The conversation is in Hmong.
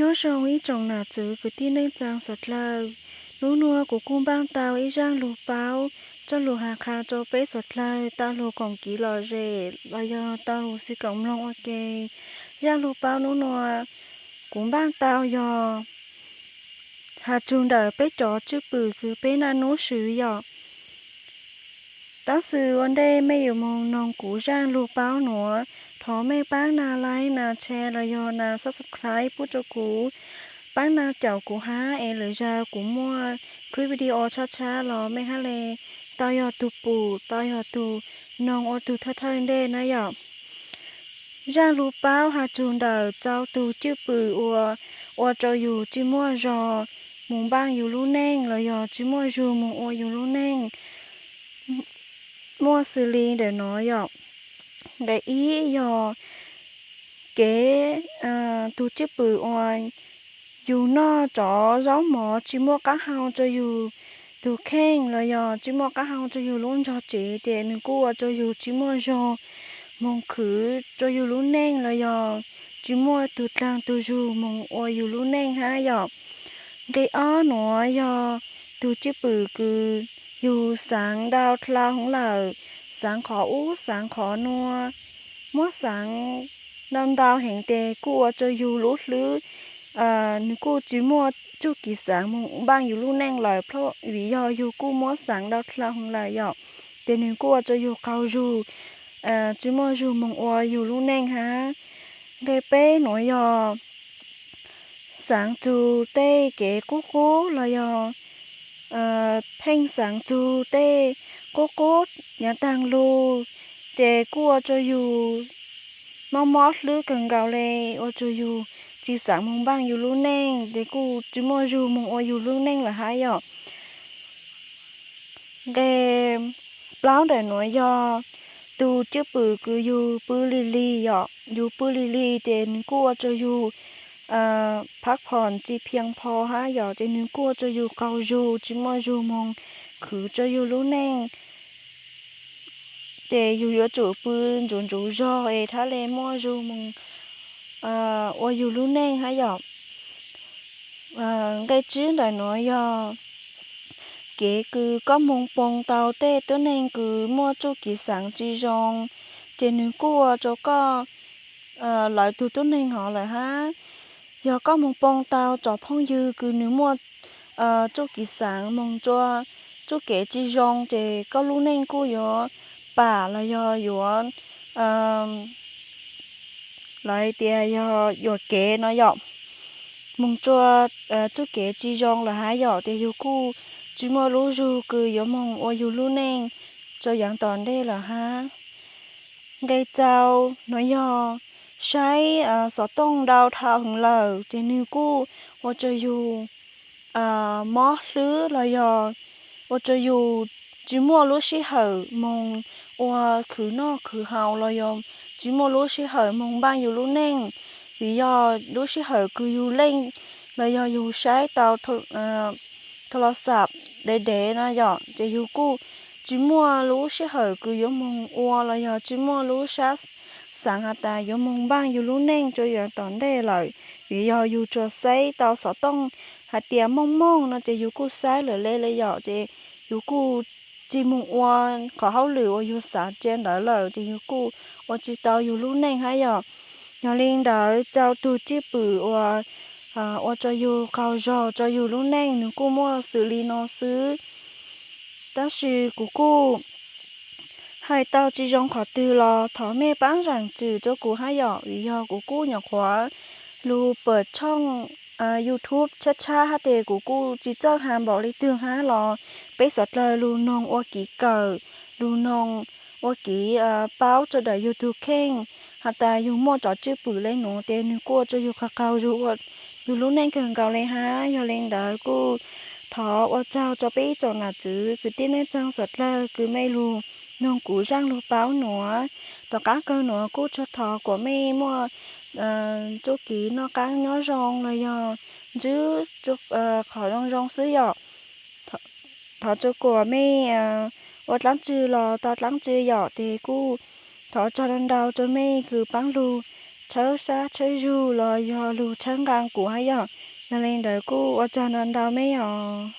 Nyob zoo ib tsoom nam txwv kwv tij neej tsaa suav dlawg. Nub nuav kuv kuj npaaj tau ib zaaj lug paub coj lug has qha rua peb suav dlawg tau lug koom kev lom zem los yog tau lug xwm koom mloog ua ke. Zaaj lug paub nub nuav kuv npaaj tau yog has txug ntawm peb cov cwj pwm kws peb naj nub swv yom. Tab sis ua ntej mej yuav moog noog kuv zaaj lug paub nuav, thov mej paab naj like, naj share los yog naj subscribe pub rua kuv, paab naj caum kuv hab es lwm zaus kuv muaj clip video tshab tshab los mej hab le tau yog tug pum, tau yog tug noog ua tug thawj thawj ntej na yom. Zaaj lug paub has txug ntawm tsau tug cwj pwm uas ua rua yug tsi muaj zog moog npaaj yug lub neej los yog tsi muaj zug moog ua yug lub neej, muaj xws li ntawm no yom. Nqe ib yog kev, tug cwj pwm uas yug noj tsov zaub mov tsi muaj qaab hau rua yug tug kheej los yog tsi muaj qaab hau rua yug lub nrog tsev ces nwg kuj ua rua yug tsi muaj zog moog khwv rua yug lub neej los yog tsi muaj tug dlaag tug zug moog ua yug lub neej hab yom. Nqe ob nuav yog tug cwj pwm kws yug xaav ntau dlhau heev lawm, xaav qhov ub xaav qhov nuav, muab xaav ntau ntau heev tes kuj ua rua yug lub hlwb, nwg kuj tsi muaj txuj kev xaav moog npaaj yug lub neej lawm, vim yog yug kuj muab xaav ntau dlhau heev lawm yom, ces nwg kuj ua rua yug qaug zug, tsi muaj zug moog ua yug lub neej hab. Nqe peb nuav yog xaav txug tej kev qub qub los yog pheej xaav txug tej qub qub nyav taag lug, ces kuj ua rua yug mob mob hlwb kawg nkaus le, ua rua yug tsi xaav moog npaaj yug lub neej ces kuj tsi muaj zug moog ua yug lub neej lawm hab yom. Nqe plaub ntawm nuav yog tug cwj pwm kws yug pw lig lig yom, yug pw lig lig ces nwg kuj ua rua yug phab phom tsi phiaj pho hab yom, ces nwg kuj ua rua yug qaug zug tsi muaj zug moog khwv rua yug lub neej. Ces yug yuav tsum pw ntsuv ntsuv zog es thab le muaj zug moog ua yug lub neej hab yom. Nqe tsib ntawm nuav yog kev kws koj moog poo tau tej tuab neeg kws muaj txuj kev xaav tsi zoo, ces nwg kuj ua rua koj lawv tug tuab neeg hov lawm hab. Yog koj moog poo tau cov phooj ywg kws nwg muaj txuj kev xaav moog rua txuj kev tsi zoo ces koj lub neej kuj yuav pam los yog yuav, lawv tias yog yuam kev no yom, moog rua txuj kev tsi zoo lawm hab yom, ces yug kuj tsi muaj lub zug kws yuav moog ua yug lub neej rua yaav tom ntej lawm hab. Nqe rau nuav yog saib xov tooj ntau dhau heev lawm ces nwg kuj ua rua yug mob hlwb los yog ua rua yug tsi muaj lub sij hawm moog ua khwv noj khwv haus los yog tsi muaj lub sij hawm moog npaaj yug lub neej, vim yog lub sij hawm kws yug leej los yog yug saib tau thau los xam dev dev no yom, ces yug kuj tsi muaj lub sij hawm kws yuav moog ua los yog tsi muaj lub sab xaav has tas yuav moog npaaj yug lub neej rua yaav tom ntej lawm, vim yog yug tsuas saib tau xov tooj hais tias mooj mooj no ces yug kuj saib lawm le le yom, ces yug kuj tsi moog ua qhov hauj lwm uas yug xaav cia ntawd lawm ces yug kuj ua tsi tau yug lub neej hab yom. Yog le ntawd rau tug cwj pwm uas ua rua yug qaug zog rua yug lub neej nwg kuj muaj xws li no xwb. Tab sis kuv kuj hais tau tsi zoo qhov twg los thov mej paab zaam tswm rua kuv hab yom, vim yog kuv kuj nyuam qhuav lug pam tshooj YouTube tshab tshab hab tes kuv kuj tsi txawj has npaum le twg hab los peb xov dlawg lug noog ua kev kawm, lug noog ua kev paub rua daim yug tug kheej has tas yug muaj cov cwj pwm le nuav tes nwg kuj ua rua yug qaug qaug zug ua yug lub neej kawg nkaus le hab. Yog le ntawd kuj thov ua tsaug rua peb ib tsoom nam txwv kwv tij neej tsaa suav dlawg kws mej lug noog kuv zaaj lug paub nuav. Tom qaab kawg nuav kuj tsuas thov kuas mej muaj txuj kev noj qaab nyob zoo los yog ntsib qhov zoo zoo xwb yom. Thov rua kuas mej ua dlaab tsi los tau dlaab tsi yom, tes kuj thov tsaug ntau ntau rua mej kws paab lug tshawb sab tshawb zug los yog lug tshawb nqaa kuv hab yog. Yog le ntawd kuj ua tsaug ntau ntau mej os.